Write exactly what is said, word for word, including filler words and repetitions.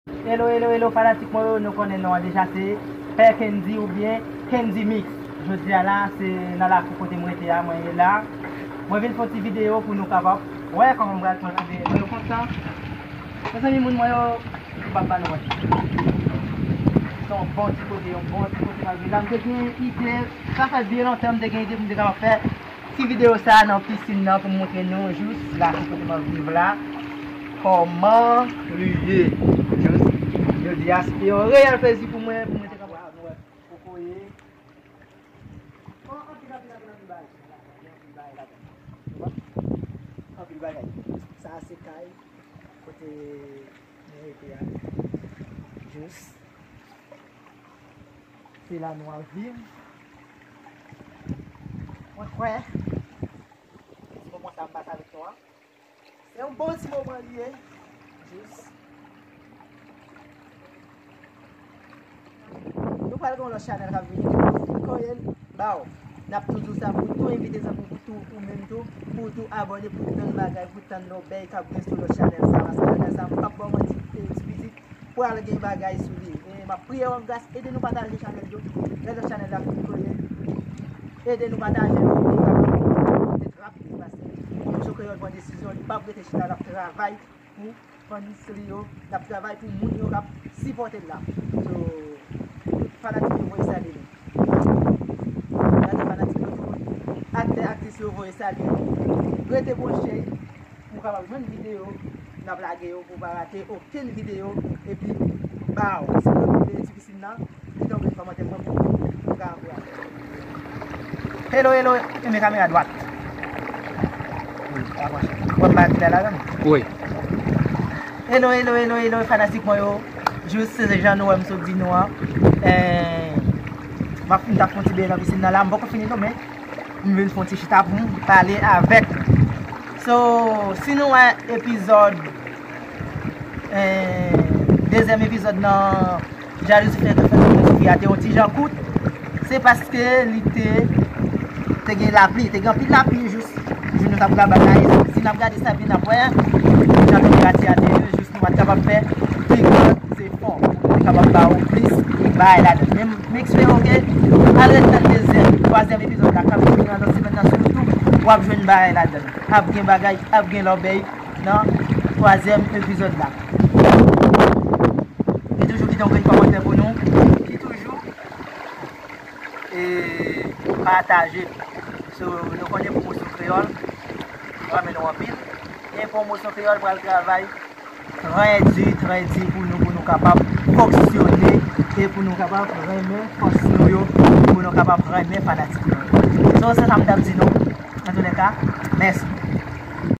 Hello, hello, hello, fanatik mwen yo, nou konnen non an deja, se Pè Kendy oubyen Kendy Mix. Jodi a la, se nan lakou kote m rete a, mwen ye la. Mwen vin fè yon ti videyo pou nou kapab wè kòman m pral fè yon ti videyo. Mwen yo kontan. Mezanmi, moun mwen yo, m p ap ba nou wè. Se yon bon ti kote, yon bon ti kote m ap viv la. M te gen ide, sa fè byen lontan m te gen ide pou m te kapab fè ti videyo sa a nan pisin nan pou m montre nou jis lakou kote m ap viv la. Kòman li ye. Jis, jodi a, se te yon reyèl plezi pou mwen, pou mwen te kapab wè kokoye. Bon, anpil, anpil, anpil, anpil bagay. Anpil bagay ladan. Anpil bagay. Sa a se kay kote nou rete a. Jis. Se la nou ap viv. Mwen kwè, ti moman sa m pase avèk nou an, se yon bon ti moman li ye. Jis. Nou pral gen yon lòt chanèl k ap vini. Kokoye l ba w. N ap toujou sa pou tou envite zanmi w, pou tou ou menm tou, pou tou abòne, pou tann bagay, pou tann lòbèy k ap gen sou lòt chanèl sa. Paske chanèl sa, m p ap ba w manti, e, ti pitit, pral gen bagay sou li. E m ap priye w an gras, ede nou pataje chanèl yo. Lè lòt chanèl la fin koye, ede nou pataje l pou li kapab ret rapid, paske Moso Kreyòl pran desizyon, li p ap rete chita, l ap travay pou fans li yo, l ap travay pou moun yo k ap sipòte l la. So, tout fanatik yo voye salye nou. Gade fanatik yo tou, aktè, aktris yo voye salye nou. Rete branche pou w kapab jwenn videyo n ap lage yo, pou w pa rate okenn videyo. Epi, baw, si w vle ti pisin nan, kite yon kòmantè mwen pou nou ka ankouraje. Hello, hello, e men kamera dwat. Wi, avanse. Wè m pa klè la menm? Wi. Hello, hello, hello, hello, fanatik mwen yo. Jis se jan nou wè m sot di nou an. Eh, m ap, m t ap fè yon ti beny nan pisin nan la, m poko fini non, men m vin fè yon ti chita pou m pale avèk nou. So, si nou wè epizòd, eh, dezyèm epizòd nan Jalouzi fè, fè Sofi a te yon ti jan kout, se paske li te, te gen lapli, te gen anpil lapli jis jou nou t ap travay la. E si n ap gade sa byen n ap wè, jan tanperati a te ye, jis nou pa t kapab fè pi gran zefò pou nou te kapab ba ou plis bagay ladan. Men m, m espere, oke, al ret nan dezyèm, twazyèm epizòd la k ap vini nan lòt semèn nan, sitou w ap jwenn bagay ladan. Ap gen bagay, ap gen lòbèy nan twazyèm epizòd la. Ki toujou kite yon grenn kòmantè pou nou, ki toujou, e, pataje. So, nou konnen Pwomosyon Kreyòl renmen nou anpil. E Pwomosyon Kreyòl pral travay trè di, trè di pou nou, pou nou kapab fonksyone e pou nou kapab renmen fans nou yo, pou nou kapab renmen fanatik nou yo. So, se sa m t ap di nou. Antoulèka, mèsi.